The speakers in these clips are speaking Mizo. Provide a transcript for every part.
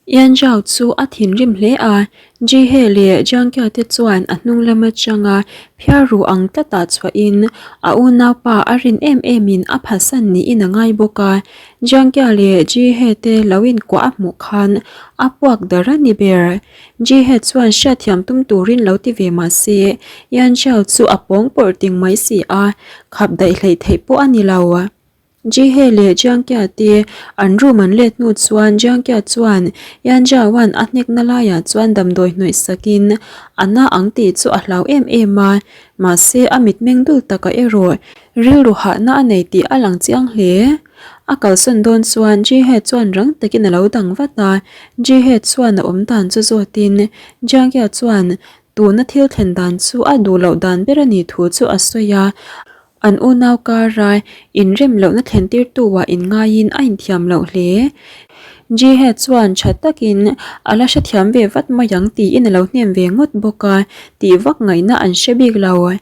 Yan Zhao chu a thinrim hle a, Ji He leh Jiang Kia te chuan a hnung lam atanga phiar ru ang tlatah chhuahin a unaupa a rin em emin a phasan niin a ngai bawk a. Jiang Kia leh Ji He te lo inkuah a hmuh khan a puak dar a ni ber. Ji He chuan hriatthiam tum turin lo ti ve mah se, Yan Zhao chu a pawng pawrh ting mai si a, khap daih hleih theih pawh a ni lo. Jihe leh Jiangkia te an room an let hnu chuan Jiangkia chuan Yan Jiaoan a hnekna laiah chuan damdawi hnawih sakin a na ang tih chu a hlau em em a, mahse a mitmeng dul takah erawh rilru hahna a nei tih a lang chiang hle. A kalsawn dawn chuan Jihe chuan rang takin a lo dang vat a, Jihe chuan a awm dan chu zawtin Jiangkia chuan tuna thil thlen dan chu a duh loh dan ber a nih thu chu a sawi a, An unau kara inrem lohna thlentirtu-ah inngaiin a inthiam loh hle. Jihe chuan tha takin a la hrethiam ve vat mai ang tiin a lo hnem ve ngawt bawk a, tih vak ngaihna an hre bik lo.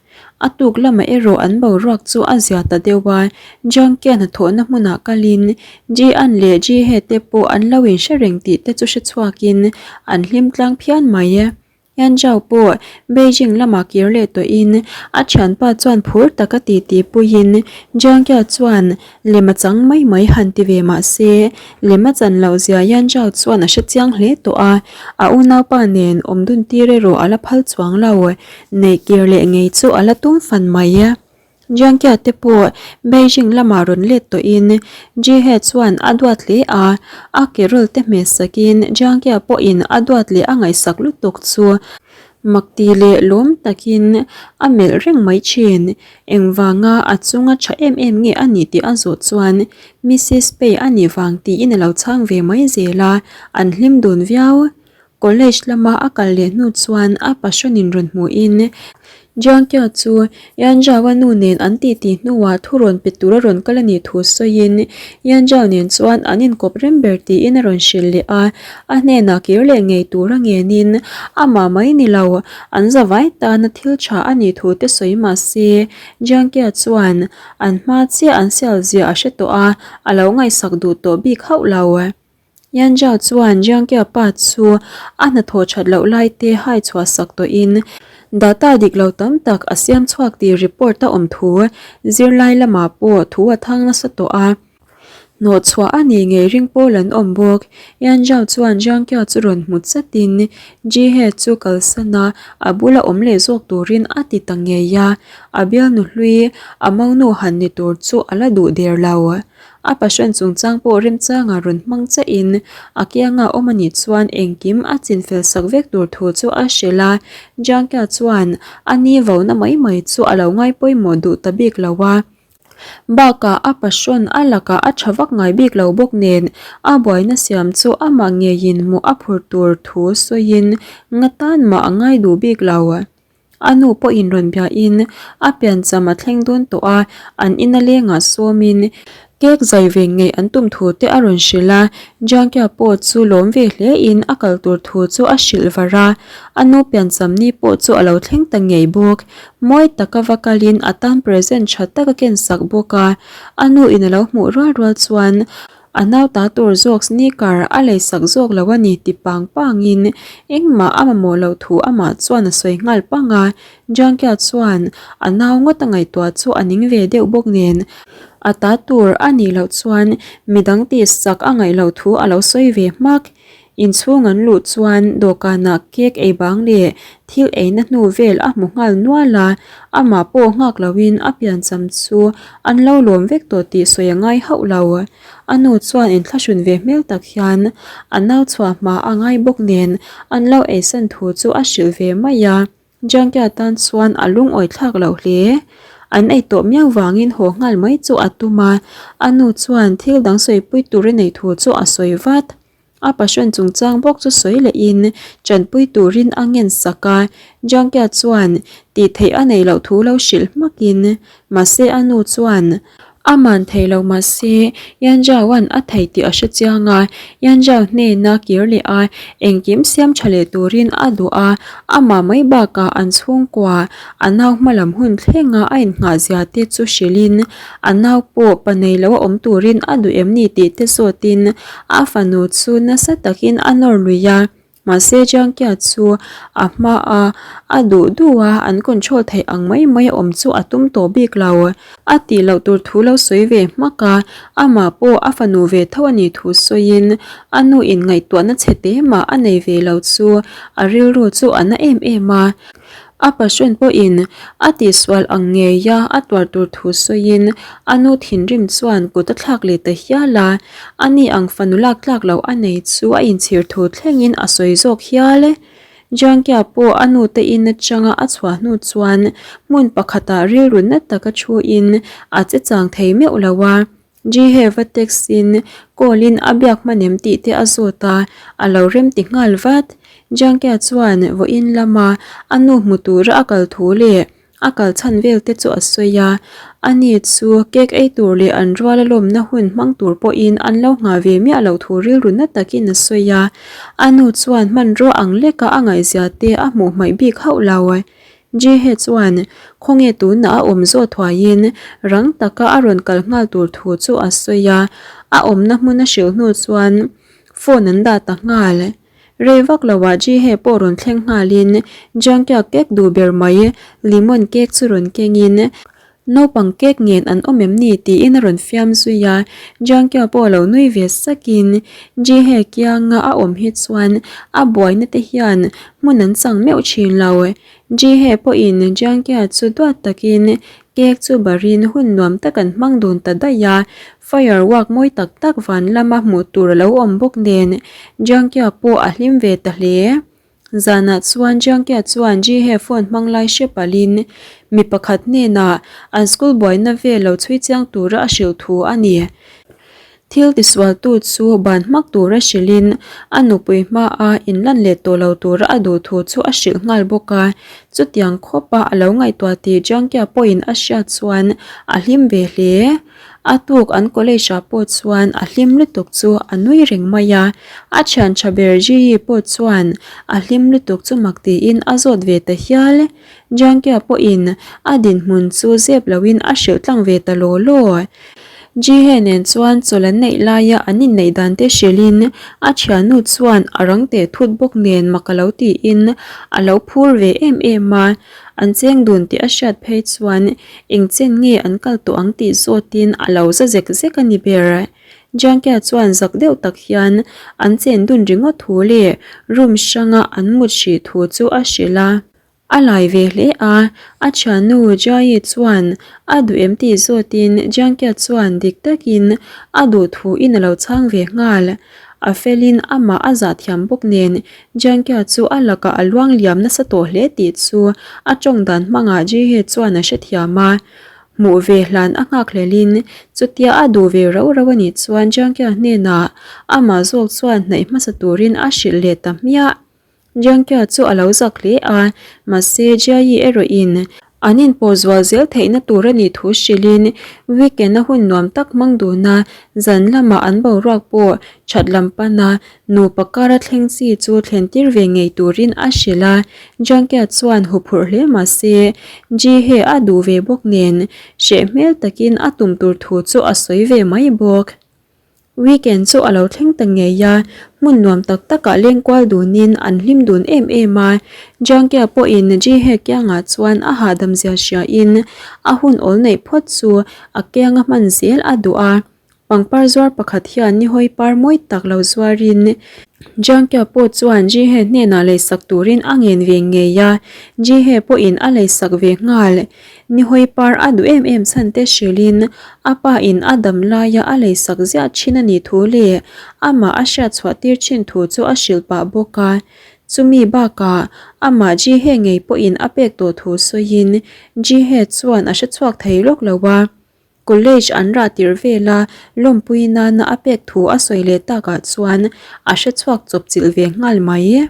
A tuk lamah erawh an boruak chu a zia ta deuh a, Jiangkia hnathawhna hmunah kalin Jian leh Jihe te pawh an lo inhre reng tih te chu hrechhuakin an hlim tlang phian mai. Yanzhou pawh Beijing lamah kir leh tawhin a thianpa chuan phur taka titi puiin Jiangkia chuan lem a chang mai mai han ti ve mah se, lem a chan loh zia Yanzhou chuan a hre chiang hle tawh a, a unaupa nen awm dun tir erawh a la phal chuang lo, neih kir leh ngei chu a la tum fan mai. Jiangkia te pawh Beijing lamah rawn let tawhin Jihe chuan a duat hle a, a kerawl te hmeh sakin Jiangkia pawhin a duat leh a ngaihsak lutuk chu makti leh lawm takin a melh reng mai thin. Engvanga a chunga tha em em nge a nih tih a zawh chuan Missis Pei a nih vang tiin a lo chhang ve mai zel a, an hlim dun viau. College lama a kal leh hnu chuan a passion-in rawn hmuhin Jiangkia chu Yanzhao-a nu nen an titi hnuah thu rawn pe tura rawn kal a nih thu sawiin Yanzhao nen chuan an inkawp rem ber tiin a rawn hrilh leh a, a hnenah kir leh ngei tura ngenin amah mai ni lo an zavai tana thil tha a nih thu te sawi mah se Jiangkia chuan an hma chiah an sial zia a hre tawh a, a lo ngaihsak duh tawh bik hauh lo. Yanzhao chuan Jiangkia pa chu a hnathawh that loh lai te hai chhuah sak tawhin data dik lo tam tak a siam chhuak tih report a awm thu zirlai lamah pawh thu a thang nasa tawh a. Hnawhchhuah a nih ngei ring pawl an awm bawk. Yanzhao chuan Jiangkia chu rawn hmu chatin Jihe chu kalsan a, a bula awm leh zawk turin a ti ta ngei a, a bialnu hlui a monu han ni tur chu a la duh der lo. A passion chungchang pawh remchanga rawn hmang chiahin a kianga awm a nih chuan engkim a chinfel sak vek tur thu chu a hrilh a. Jiangkia chuan a ni vona mai mai chu a lo ngai pawimawh duh ta bik lo a. Bakah a passion a lakah a tha vak ngai bik lo bawk nen a buaina siam chu amah ngeiin hmuh a phur tur thu sawiin nga tan mah a ngai duh bik lo. A nu pawhin rawn biahin a piancham a thleng dawn tawh a, an ina lengah sawmin cake zai ve ngei an tum thu te a rawn hrilh a, Jiangkia pawh chu lawm ve hlein a kal tur thu chu a hrilh var a, a nu piancham ni pawh chu a lo thleng ta ngei bawk. Mawi taka va kalin a tan present tha tak a ken sak bawk a, a nu in a lo hmuh rual rual chuan A nau ta tur zawk sneaker a lei sak zawk lo a ni ti pang pangin engmah a mamawh loh thu amah chuan a sawi nghal pang a. Jiangkia chuan a nau ngawt a ngaihtuah chu a ning ve deuh bawk nen a ta tur a nih loh chuan midang tih sak a ngaih loh thu a lo sawi ve hmak. Inchhung an luh chuan dawhkanah cake ei bang leh thil eina hnu vel a hmu nghal nual a, amah pawh nghak loin a piancham chu an lo lawm vek tawh tih sawi a ngai hauh lo. A nu chuan inthlahrun ve hmel tak hian a nau chhuah hma a ngai bawk nen an lo eisan thu chu a hrilh ve mai a. Jiangkia tan chuan a lungawi thlak loh hle. An ei tawh miau vangin haw nghal mai chu a tum a, a nu chuan thil dang sawipui tur a nei thu chu a sawi vat. A passion chungchang bawk chu sawi lehin tanpui turin a ngen sak a, Jiangkia chuan tih theih a nei loh thu lo hrilh hmakin mahse a nu chuan. A man thei lo mahse Yanzhao-a'n a thei tih a hre chiang a, Yanzhao hnena kir leh a, engkim siam tha leh turin a duh a, amah mai bakah an chhungkua a nau hma lam hun thlenga a innghah zia te chu hrilhin a nau pawh pa nei lo a awm turin a duh em ni tih te zawtin a fanu chu nasa takin a nawr lui a. Mahse Jiangkia chu a hma a, a duh duh a, an control theih ang mai mai a awm chu a tum tawh bik lo. A tih loh tur thu lo sawi ve hmak a, amah pawh a fanu ve tho a nih thu sawiin a nu in ngaihtuahna chhe te mah a nei ve lo chu a rilru chu a na em em a. A passion pawhin a tihsual ang ngeia a tuar tur thu sawiin a nu thinrim chuan kut a thlak leh ta hial a, ani ang fanu lak tlak loh a nei chu a inchhir thu thlengin a sawi zawk hial. Jiangkia pawh a nu te in atanga a chhuah hnu chuan hmun pakhatah rilru na taka thuin a che chang thei meuh lo a. Jiheva text in call in a biak hman em tih te a zawt a, a lo rem ti nghal vat. Jiangkia chuan vawiin lama a nu hmu tura a kal thu leh a kal chhan vel te chu a sawi a, ani chu cake ei tur leh an rual a lawmna hun hmang tur pawhin an lo nghah ve miah loh thu rilru na takin a sawi a, a nu chuan hmanrua ang leka a ngaihzia te a hmuh hmaih bik hauh lo. Jihe chuan khawnge tunah a awm zawh thuaiin rang taka a rawn kal nghal tur thu chu a sawi a, a awmna hmun a hrilh hnu chuan phone an dah ta nghal. Rei vak loah Jihe pawh rawn thleng nghalin Jiangkia cake duh ber mai lemon cake chu rawn kengin Naupang cake ngen an awm em ni tiin a rawn fiam zui a, Jiangkia pawh lo nui ve sakin Jihe kianga a awm hi chuan a buaina te hian hmun an chang meuh thin lo. Jihe pawhin Jiangkia chu duat takin cake chu barin hun nuam tak an hmang dun ta daih a, firework mawi tak tak van lama hmuh tur a lo awm bawk nen Jiangkia pawh a hlim ve ta hle. Zanah chuan Jiangkia chuan Jihe phone hmang lai hre palhin mi pakhat hnenah an school buaina vel lo chhui chiang tura a hrilh thu a ni. Thil tisualtu chu ban hmak tura hrilhin a nupui hmaa inlan leh tawh lo tura a duh thu chu a hrilh nghal bawk a. Chutiang khawpa a lo ngaihtuah tih Jiangkia pawhin a hriat chuan a hlim ve hle. A tuk an college ah pawh chuan a hlim lutuk chu a nui reng mai a, a thian tha ber Jii pawh chuan a hlim lutuk chu mak tiin a zawt ve ta hial. Jiangkia pawhin a dinhmun chu zep loin a hrilh tlang ve ta law law. Jihe nen chuan chawlh an neih laia an inneih dan te hrilhin a thiannu chuan a rang teh thut bawk nen mak a lo tiin a lo phur ve em em a, an cheng dun tih a hriat phei chuan Engchen nge an kal tawh ang tih zawtin a lo za zek zek a ni ber. Jiangkia chuan zak deuh tak hian an chen dun ringawt thu leh room hranga an mut hrih thu chu a hrilh a. A lai ve hle a, a thiannu Jiayi chuan a duh em tih zawtin Jiangkia chuan dik takin a duh thu in a lo chhang ve nghal. A felin amah a zah thiam bawk nen Jiangkia chu a lakah a luang liam nasa tawh hle tih chu a tawng dan hmangah Jihe chuan a hrethiam a. Hmuh ve hlan a nghak hlelin chutia a duh ve rauh rauh a nih chuan Jiangkia hnenah amah zawk chuan hnaih hmasa turin a hrilh leh ta hmiah. Jiangkia chu a lo zak hle a, mahse Jiayi erawhin an inpawh zual zel theihna tur a nih thu hrilhin weekend a hun nuam tak hmang dun a, zan lamah an boruak pawh that lam pana nupa kara thleng chi chu thlen tir ve ngei turin a hrilh a. Jiangkia chuan huphurh hle mahse Jihe a duh ve bawk nen hreh hmel takin a tum tur thu chu a sawi ve mai bawk. Weekend chu a lo thleng ta ngei a, hmun nuam tak takah leng kual dunin an hlim dun em em a. Jiangkia pawhin Jihe kiangah chuan a hahdam zia hriain a hun awl neih phawt chu a kianga hman zel a duh a. Pangpar zuar pakhat hian nihawi par mawi tak lo zuarin Jiangkia pawh chuan Jihe hnenah leisak turin a ngen ve ngei a, Jihe pawhin a leisak ve nghal. Nihawi par a duh em em chhan te hrilhin a pa in a dam laia a leisak ziah thin a nih thu leh amah a hriat chhuah tir thin thu chu a hrilh pah bawk a. Chumi bakah amah Jihe ngei pawhin a pek tawh thu sawiin Jihe chuan a hre chhuak thei lawk lo a. College an rah tirh vela lawmpui nana a pek thu a sawi leh takah chuan a hre chhuak chawp chilh ve nghal mai.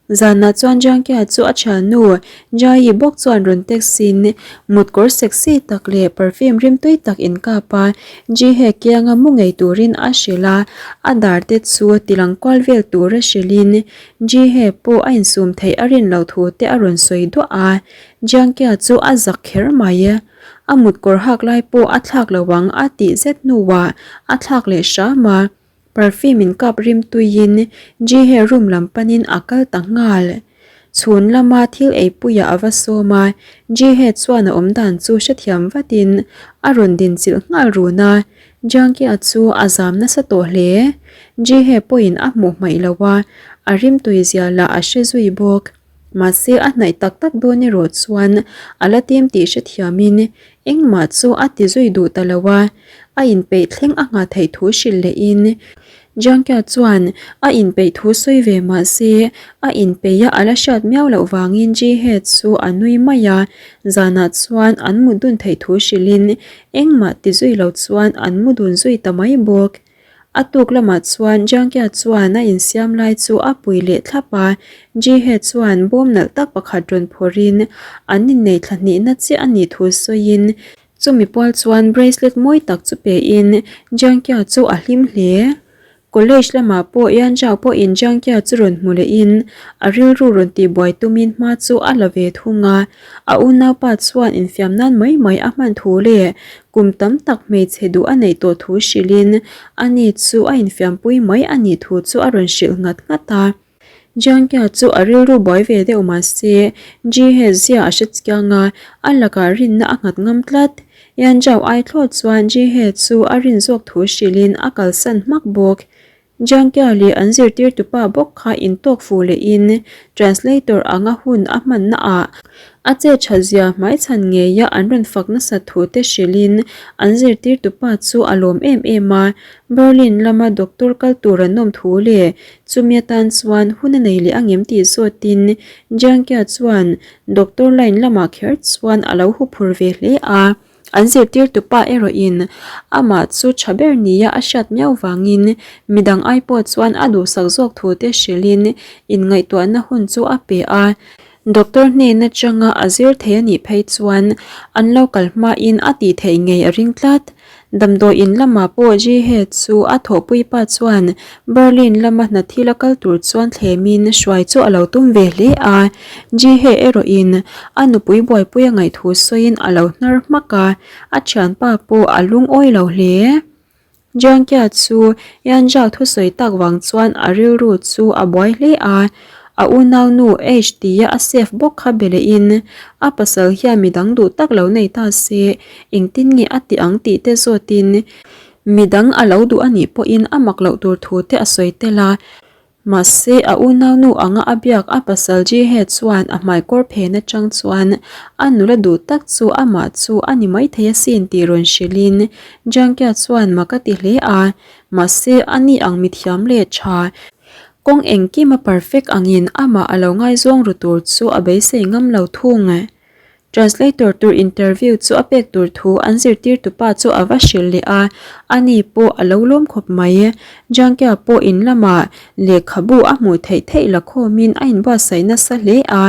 Zanah chuan Jiangkia chu a thiannu Jai bawk chuan rawn text in mutkawr sexy tak leh perfume rimtui tak inkap a, Jihe kianga mu ngei turin a hrilh a, a dar te chu tilang kual vel tura hrilhin Jihe pawh a insum theih a rin loh thu te a rawn sawi duah a, Jiangkia chu a zak kher mai. A mutkawr hak lai pawh a thlak lo ang a tih zet hnuah a thlak leh hram a. Perfume in kap rim tuiin Jihe room lam panin a kal ta nghal. Chhun lama thil eipuiah a va sawm a, Jihe chuan a awm dan chu hrethiam vatin a rawn dinchilh nghal run a, Jiangkia chu a zam nasa tawh hle. Jihe pawhin a hmuh hmaih lo a, a rimtui zia lah a hre zui bawk. Mahse a hnaih tak tak dawn erawh chuan a la tim tih hrethiamin engmah chu a ti zui duh ta lo a, a inpeih thleng a nghah theih thu hrilh lehin Jiangkia chuan a inpeih thu sawi ve mahse a inpeih a a la hriat miau loh vangin Jihe chu a nui mai a, zanah chuan an mut dun theih thu hrilhin engmah ti zui lo chuan an mu dun zui ta mai bawk. A tuk lamah chuan Jiangkia chuan a insiam lai chu a pui leh thlap a, Jihe chuan bawm nalh tak pakhat rawn phawrhin an innei thla hnihna chiah a nih thu sawiin chumi pual chuan bracelet mawi tak chu pein Jiangkia chu a hlim hle. College lamah pawh Yanzhao pawhin Jiangkia chu rawn hmu lehin a rilru rawn tihbuai tumin hma chu a la ve thung a, a unaupa chuan infiam nan mai mai a hman thu leh Kum tam tak hmeichhe duh a neih tawh thu hrilhin ani chu a infiampui mai a nih thu chu a rawn hrilh nghat nghat a. Jiangkia chu a rilru buai ve deuh mah se, Jihe zia a hre chiang a, a lakah rinna a nghat ngam tlat. Yanzhao ai thlawt chuan Jihe chu a rin zawk thu hrilhin a kalsan hmak bawk. Jiangkia leh an zirtirtupa bawk kha intawk fuh lehin translator anga hun a hmanna ah a che tha zia hmaichhan ngeia an rawn fak nasat thu te hrilhin an zirtirtupa chu a lawm em em a, Berlin lama doctor kal tur an awm thu leh chumi atan chuan hun a nei leh angem tih zawtin Jiangkia chuan doctor line lamah kher chuan a lo huphur ve hle a. An zirtirtupa erawhin amah chu tha ber nia a hriat miau vangin midang ai pawh chuan a duhsak zawk thu te hrilhin inngaihtuahna hun chu a pe a. Doctor hnen atanga a zir thei a nih phei chuan an lo kal hmain a tih theih ngei a ring tlat. Damdawi in lamah pawh Jihe chu a thawhpuipa chuan Berlin lama hna thil a kal tur chuan thlemin hruai chu a lo tum ve hle a, Jihe erawhin a nupui buaipui a ngaih thu sawiin a lo hnar hmak a, a thianpa pawh a lungawi lo hle. Jiangkia chu Yanzhao thusawi tak vang chuan a rilru chu a buai hle a, A unaunu H tia a save bawk kha be lehin a pasal hian midang duh tak lo nei ta se engtin nge a ti ang tih te zawtin midang a lo duh a nih pawhin a mak loh tur thu te a sawi tel a. Mahse a unaunu anga a biak a pasal Jihe chuan a hmaikawr phen atang chuan a nula duh tak chu amah chu a ni maithei asin tih rawn hrilhin Jiangkia chuan mak a ti hle a, mahse ani ang mithiam leh tha Kawng engkim a perfect angin amah a lo ngaizawng ru tur chu a beisei ngam lo thung. Translator tur interview chu a pek tur thu an zirtirtupa chu a va hrilh leh a, ani pawh a lo lawm khawp mai. Jiangkia pawh in lamah lehkhabu a hmuh theih theih la khawmin a inbuatsaih nasa hle a,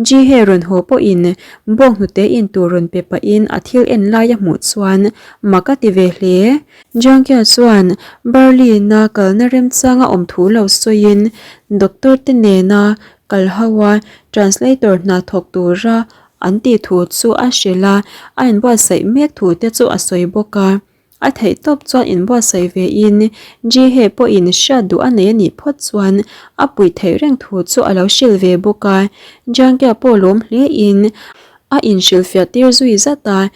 Jihe rawn haw pawhin bawnghnute in tur rawn pe pahin a thil en lai a hmuh chuan mak a ti ve hle. Jiangkia chuan Berlin-a kalna remchanga awm thu lo sawiin doctor te nena kal ho a translator hna thawk tura an tih thu chu a hrilh a, a inbuatsaih mek thu te chu a sawi bawk a. A theih tawp chuan inbuatsaih ve in Jihe pawhin hriat duh a nei a nih phawt chuan a puih theih reng thu chu a lo hrilh ve bawk a. Jiangkia pawh lawm hle in a inhrilhfiah tir zui zat a.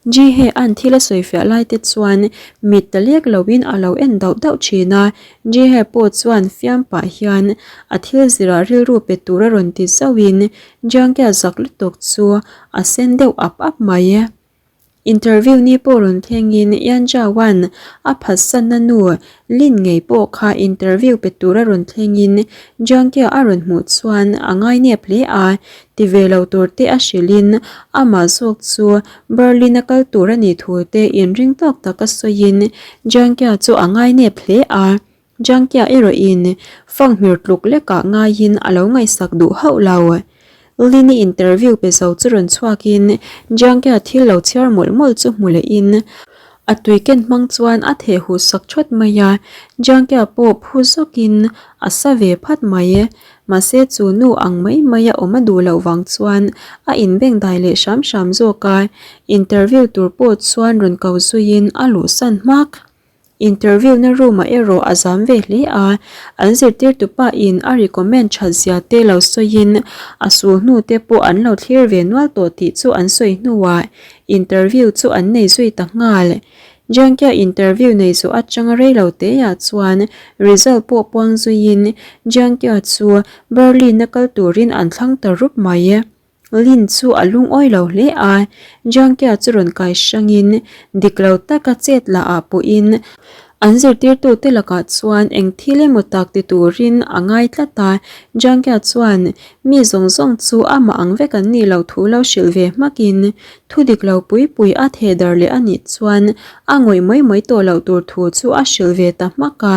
Jihe-a'n thil a sawifiah lai te chuan mit ta lek loin a lo en dauh dauh thin a, Jihe pawh chuan fiam pah hian a thil zirah rilru pe tur a rawn ti zauhin Jiangkia zak lutuk chu a sen deuh ap ap mai. Interview ni pawh rawn thlengin Yan Zhao-a'n a phatsanna nu Lin ngei pawh kha interview pe tura rawn thlengin Jiangkia a rawn hmuh chuan a ngainep hle a, ti ve lo tur te a hrilhin amah zawk chu Berlin a kal tur a nih thu te inring tawk taka sawiin Jiangkia chu a ngainep hle a. Jiangkia erawhin fanghmir tluk lekah ngaiin a lo ngaihsak duh hauh lo. Lini interview pe zo chu rawn chhuakin Jiangkia thil lo chhiar mawlh mawlh chu hmu lehin a tui ken hmang chuan a theh huh sak thawt mai a, Jiangkia pawh phu zawkin a sa ve phat mai. Mahse chu nu ang mai mai a awm a duh loh vang chuan a inbengdai leh hram hram zawk a, interview tur pawh chuan rawn ko zuiin a luhsan hmak. Interview na room ah erawh a zam ve hle a, an zirtirtu pa in a recommend that zia te lo sawiin a sul hnu te pawh an lo thlir ve nual tawh tih chu an sawi hnuah interview chu an nei zui ta nghal. Jiangkia interview nei zawh atanga rei lo teah chuan result pawh puang zuiin Jiangkia chu Berlin a kal turin an thlang ta rup mai. Lin chu a lungawi lo hle a, Jiangkia chu rawn kai hrangin dik lo taka chet lah ah pawhin an zirtirtute lakah chuan eng thil emaw tak ti turin a ngai tlat a, Jiangkia chuan mi zawng zawng chu amah ang vek an nih loh thu lo hrilh ve hmakin Thu dik lo pui pui a theh dar leh a nih chuan a ngawih mai mai tawh loh tur thu chu a hrilh ve ta hmak a.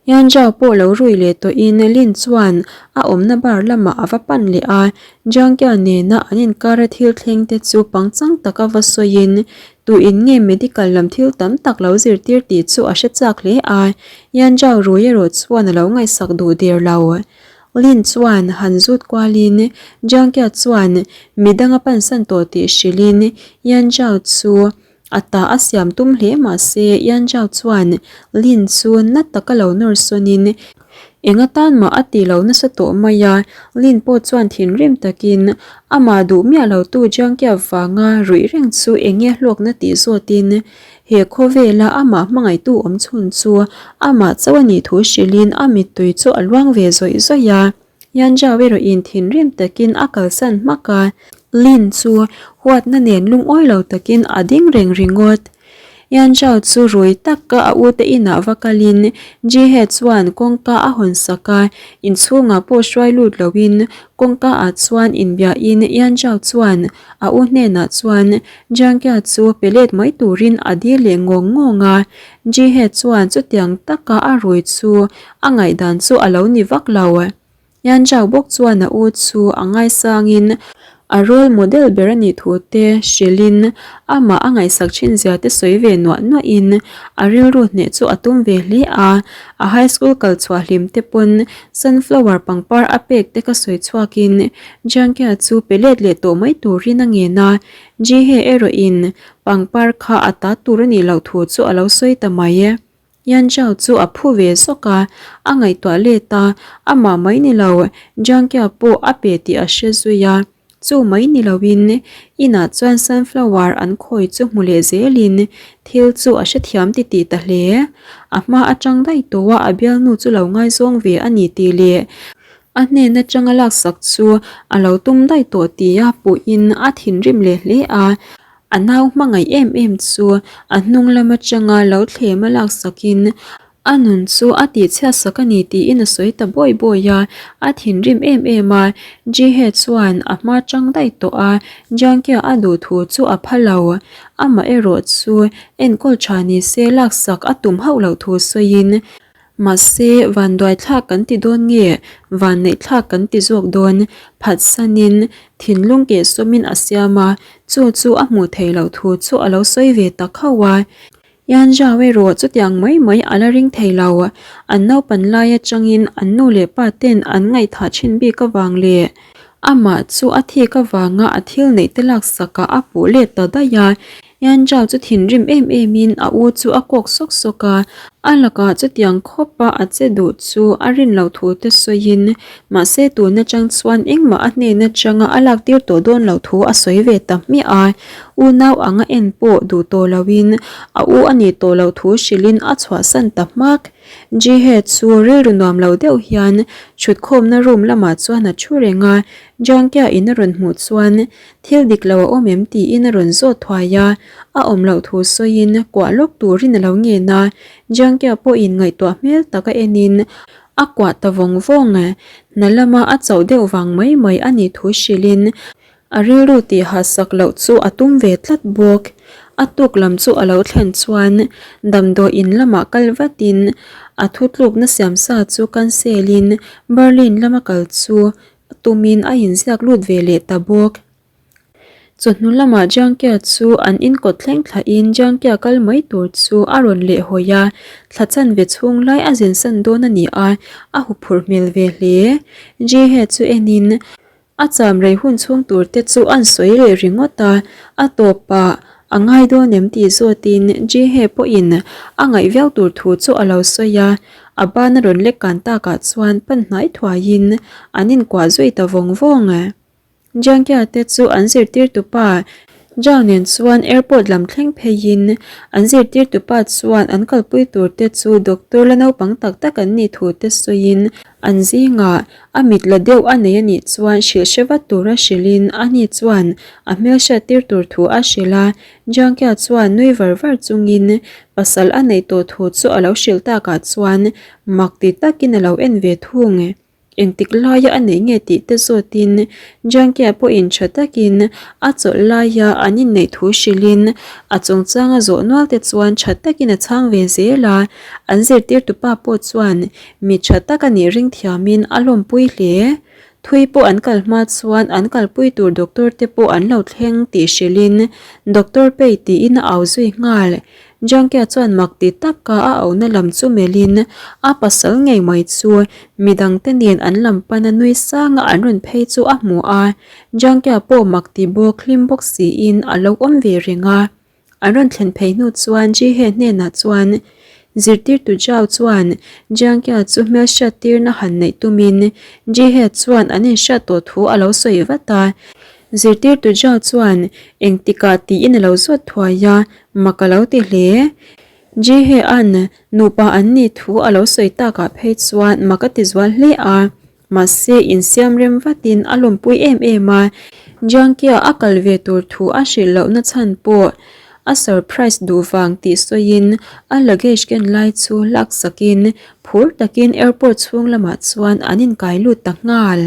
Yanzhao pawh lo rui leh tawhin Lin chuan a awmna bar lamah a va pan leh a, Jiangkia nena an inkara thil thleng te chu pangchang taka va sawiin tuin nge medical lam thil tam tak lo zirtir tih chu a hre chak hle a, Yanzhao rui erawh chuan a lo ngaihsak duh der lo. Lin chuan han zut kualin Jiangkia chuan midang a pansan tawh tih hrilhin Yan Zhao chu a ta a siam tum hle mahse Yan Zhao chuan Lin chu na taka lo nawr sawnin eng atan mah a ti lo nasa tawh mai a, Lin pawh chuan thinrim takin amah duh miah lotu Jiangkia vanga ruih reng chu eng nge hlawkna tih zawtin He khawvela amah hmangaihtu awm chhun chu amah chauh a nih thu hrilhin a mittui chu a luang ve zawih zawih a. Yanzhao erawhin thinrim takin a kalsan hmak a. Lin chu huatna nen lungawi lo takin a ding reng ringawt. Yanzhao chu rui taka a ute inah va kalin Jihe chuan kawngka a hawn sak a, inchhungah pawh hruai lut loin kawngka ah chuan inbiahin Yanzhao chuan A u hnenah chuan Jiangkia chu pe let mai turin a dil leh ngawng ngawng a, Jihe chuan chutiang taka a rui chu a ngaihdan chu a lo ni vak lo. Yanzhao bawk chuan a u chu a ngaisangin a role model ber a nih thu te hrilhin amah a ngaihsak thin zia te sawi ve nuah nuahin a rilru hneh chu a tum ve hle a, a high school kal chhuah hlim te pawn sunflower pangpar a pek te kha sawi chhuakin Jiangkia chu pe let leh tawh mai turin a ngen a, Jihe erawhin pangpar kha a ta tur a nih loh thu chu a lo sawi ta mai. Yan Zhao chu a phu ve zawk a, a ngaihtuah let a, amah mai ni lo, Jiangkia pawh a pe tih a hre zui a. Chu mai ni loin inah chuan sunflower an khawi chu hmu leh zelin thil chu a hrethiam titih ta hle. A hma atang daih tawha a bialnu chu lo ngaizawng ve a ni tih leh A hnen atanga laksak chu a lo tum daih tawh tia puhin a thinrim leh hle a, a nau hmangaih em em chu a hnung lam atanga lo thlem a laksakin a nun chu a tihchhiatsak a ni tiin a sawi ta bawi bawi a, a thinrim em em a, Jihe chuan a hma tang daih tawh a, Jiangkia a duh thu chu a pha lo, amaherawh chu enkawl tha ni se laksak a tum hauh loh thu sawiin Mahse, vanduaithlak kan ti dawn nge, vanneihthlak kan ti zawk dawn, phatsanin thinlung kehsawmin a siam a, chu chu a hmuh theih loh thu chu a lo sawi ve ta khauh a. Yan Zhao erawh chutiang mai mai a la ring thei lo, an naupan lai atangin an nu leh pa ten an ngaihthah thin bik avang leh amah chu a thik avanga a thil neih te laksakah a puh let ta daih a. Yan Zhao chu thinrim em em in a u chu a kawk sawk sawk a, a lakah chutiang khawpa a che duh chu a rin loh thu te sawiin mahse tun atang chuan engmah a hnen atanga a lak tir tawh dawn loh thu a sawi ve ta hmiah a, unau anga en pawh duh tawh loin a u a nih tawh loh thu hrilhin a chhuahsan ta hmak. Jihe chu rilru nuam lo deuh hian thutkhawmna room lamah chuan a thu reng a, Jiangkia in a rawn hmuh chuan Thil dik lo a awm em tiin a rawn zawt thuai a, a awm loh thu sawiin kuah lawk turin a lo ngen a, Jiangkia pawhin ngaihtuah hmel tak a enin a kuah ta vawng vawng. Hna lama a chauh deuh vang mai mai a nih thu hrilhin a rilru tih hahsak loh chu a tum ve tlat bawk. A tuk lam chu a lo thlen chuan damdawiin lamah kal vatin. A thutlukna siamsa chu cancel in Berlin lama kal chu tumin a inziak lut ve leh ta bawk. Chawhnu lamah Jiangkia chu an inkawt thleng thlahin Jiangkia kal mai tur chu a rawn leh hawi a, thla chanve chhung lai a zinsan dawn a ni a, a huphurh hmel ve hle. Jihe chu enin a cham rei hun chhung tur te chu an sawi leh ringawt a, a tawpah a ngai dawn em tih zawtin Jihe pawhin a ngaih viau tur thu chu a lo sawi a, a ban a rawn lek kan takah chuan pan hnai thuaiin an inkuah zui ta vawng vawng. Jiangkia te chu an zirtirtupa Zhao nen chuan airport lam thleng pheiin an zirtirtupa chuan an kalpui tur te chu doctor la naupang tak tak an nih thu te sawiin an zingah a mit la deuh a nei a nih chuan hrilh hre vat tura hrilhin ani chuan a hmelhriattir tur thu a hrilh a. Jiangkia chuan nui var var chungin pasal a neih tawh thu chu a lo hrilh takah chuan mak ti takin a lo en ve thung. Engtik laia a neih nge tih te zawtin Jiangkia pawhin tha takin a chawlh laia an inneih thu hrilhin a chungchanga zawh nual te chuan tha takin a chhang ve zel a, an zirtirtupa pawh chuan mi tha tak a nih ring thiamin a lawmpui hle. Thui pawh an kal hma chuan an kalpui tur doctor te pawh an lo thleng tih hrilhin Doctor Pei tiin a au zui nghal. Jangkia chuan mak ti taka a auhna lam chu melhin a pasal ngei mai chu midangte nen an lam pana nui sanga an rawn phei chu a hmu a. Jangkia pawh mak ti bawk hlim bawk siin a lo awm ve reng a. An rawn thlen phei hnu chuan Jihe hnenah chuan zirtirtu Zhao chuan Jangkia chu hmelhriat tirna han neih tumin Jihe chuan an inhriat tawh thu a lo sawi vat a. Zirtirtu Zhao chuan engtikah tiin a lo zawt thuai a. Mak a lo ti hle. Jihea'n nupa an nih thu a lo sawi takah phei chuan mak a ti zual hle a, mahse insiam rem vatin a lawmpui em em a, Jiangkia a kal ve tur thu a hrilh lohna chhan pawh a surprise duh vang tih sawiin a luggage ken lai chu laksakin phur takin airport chhung lamah chuan an inkai lut ta nghal.